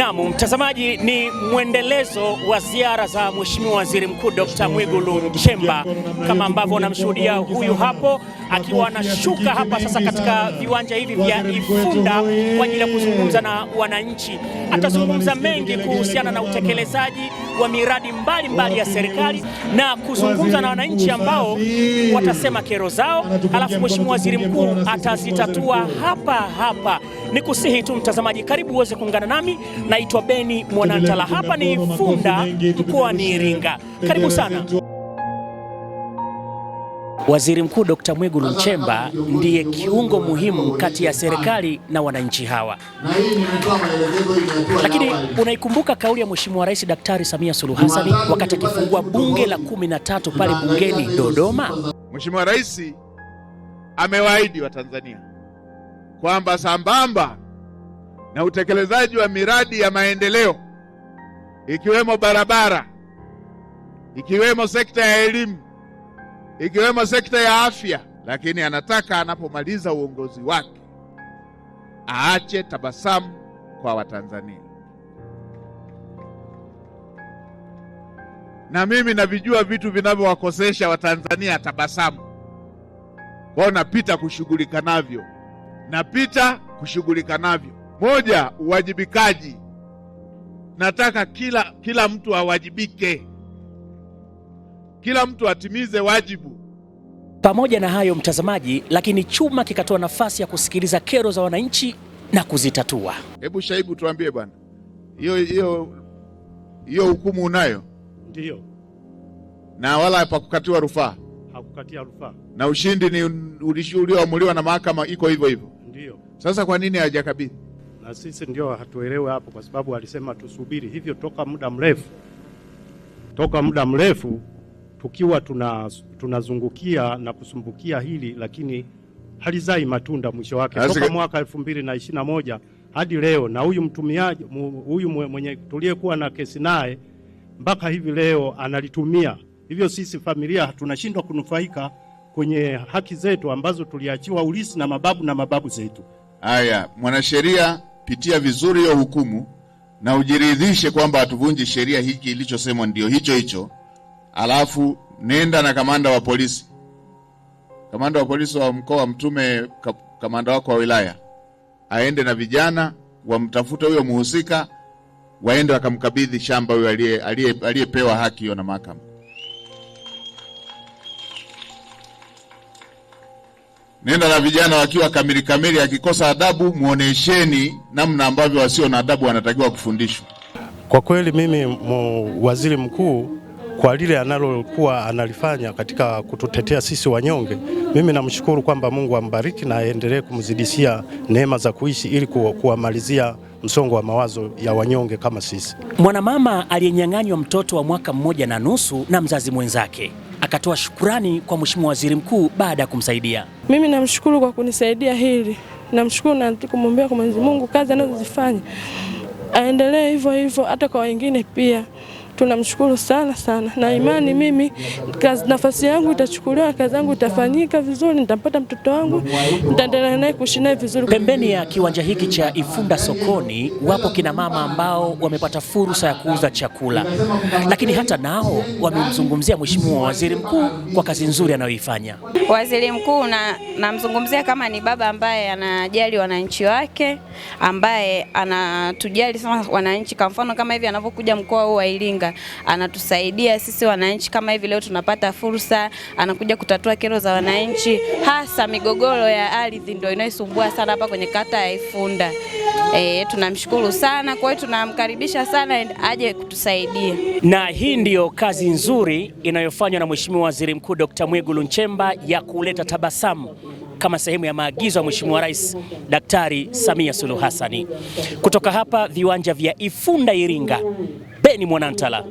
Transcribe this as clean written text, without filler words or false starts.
Naam, mtazamaji, ni mwendelezo wa ziara za Mheshimiwa Waziri Mkuu Dr. Mwigulu Nchemba kama ambavyo unamshuhudia huyu hapo akiwa anashuka hapa sasa katika viwanja hivi vya Ifunda kwa ajili ya kuzungumza na wananchi. Atazungumza mengi kuhusiana na utekelezaji wa miradi mbalimbali mbali ya serikali na kuzungumza na wananchi ambao watasema kero zao, alafu Mheshimiwa Waziri Mkuu atazitatua hapa hapa. Nikusihi tu mtazamaji, karibu uweze kuungana nami. Naitwa Beni Mwanantala, hapa ni Ifunda mkoani Iringa. Karibu sana. Waziri Mkuu Dr. Mwigulu Nchemba ndiye kiungo muhimu kati ya serikali na wananchi hawa. Lakini unaikumbuka kauli ya Mheshimiwa Rais Daktari Samia Suluhu Hassan wakati akifungua bunge la 13 pale bungeni Dodoma? Mheshimiwa Rais amewaahidi Watanzania kwamba sambamba na utekelezaji wa miradi ya maendeleo ikiwemo barabara, ikiwemo sekta ya elimu, ikiwemo sekta ya afya, lakini anataka anapomaliza uongozi wake aache tabasamu kwa Watanzania. Na mimi navijua vitu vinavyowakosesha Watanzania tabasamu, kwao napita kushughulika navyo, napita kushughulika navyo. Moja, uwajibikaji. Nataka kila mtu awajibike, kila mtu atimize wajibu. Pamoja na hayo mtazamaji, lakini chuma kikatoa nafasi ya kusikiliza kero za wananchi na kuzitatua. Hebu Shaibu, tuambie bwana, hiyo hukumu unayo? Ndiyo. Na wala hapakukatiwa rufaa? Hakukatia rufaa. Na ushindi ni ulioamuliwa na mahakama iko hivyo hivyo? Ndiyo. Sasa kwa nini hajakabidhi? Na sisi ndio hatuelewe hapo, kwa sababu alisema tusubiri hivyo toka muda mrefu tukiwa tunazungukia na kusumbukia hili, lakini halizai matunda mwisho wake. Toka mwaka 2021 hadi leo, na huyu mtumiaji huyu mwenye tuliyekuwa na kesi naye mpaka hivi leo analitumia. Hivyo sisi familia tunashindwa kunufaika kwenye haki zetu ambazo tuliachiwa ulisi na mababu na mababu zetu. Haya, mwanasheria, pitia vizuri hiyo hukumu na ujiridhishe kwamba hatuvunji sheria, hiki ilichosemwa ndio hicho hicho. Alafu nenda na kamanda wa polisi, kamanda wa polisi wa mkoa, mtume kamanda wako wa wilaya aende na vijana wamtafute huyo muhusika, waende wakamkabidhi shamba huyo aliyepewa haki hiyo na mahakama. Nenda na vijana wakiwa kamili kamili, akikosa adabu muonesheni namna ambavyo wasio na adabu wanatakiwa kufundishwa. Kwa kweli mimi waziri mkuu kwa lile analokuwa analifanya katika kututetea sisi wanyonge, mimi namshukuru kwamba Mungu ambariki na aendelee kumzidishia neema za kuishi ili kuwamalizia msongo wa mawazo ya wanyonge kama sisi. Mwanamama aliyenyang'anywa mtoto wa mwaka 1.5 na mzazi mwenzake akatoa shukurani kwa Mheshimiwa Waziri Mkuu baada ya kumsaidia. Mimi namshukuru kwa kunisaidia hili, namshukuru na kumwombea kwa Mwenyezi Mungu kazi anazozifanya aendelee hivyo hivyo hata kwa wengine pia. Tunamshukuru sana sana, na imani mimi kazi, nafasi yangu itachukuliwa, kazi yangu itafanyika vizuri, nitampata mtoto wangu, nitaendelea naye kuishi naye vizuri. Pembeni ya kiwanja hiki cha Ifunda sokoni wapo kina mama ambao wamepata fursa ya kuuza chakula, lakini hata nao wamemzungumzia Mheshimiwa Waziri Mkuu kwa kazi nzuri anayoifanya. Waziri Mkuu namzungumzia kama ni baba ambaye anajali wananchi wake, ambaye anatujali sana wananchi. Kwa mfano kama hivi anapokuja mkoa huu wa Iringa anatusaidia sisi wananchi. Kama hivi leo tunapata fursa, anakuja kutatua kero za wananchi, hasa migogoro ya ardhi ndio inayosumbua sana hapa kwenye kata ya Ifunda. Tunamshukuru sana, kwa hiyo tunamkaribisha sana aje kutusaidia. Na hii ndiyo kazi nzuri inayofanywa na Mheshimiwa Waziri Mkuu Dr. Mwigulu Nchemba ya kuleta tabasamu kama sehemu ya maagizo ya Mheshimiwa Rais Daktari Samia Suluhu Hassan. Kutoka hapa viwanja vya Ifunda Iringa, Beni Mwanantala.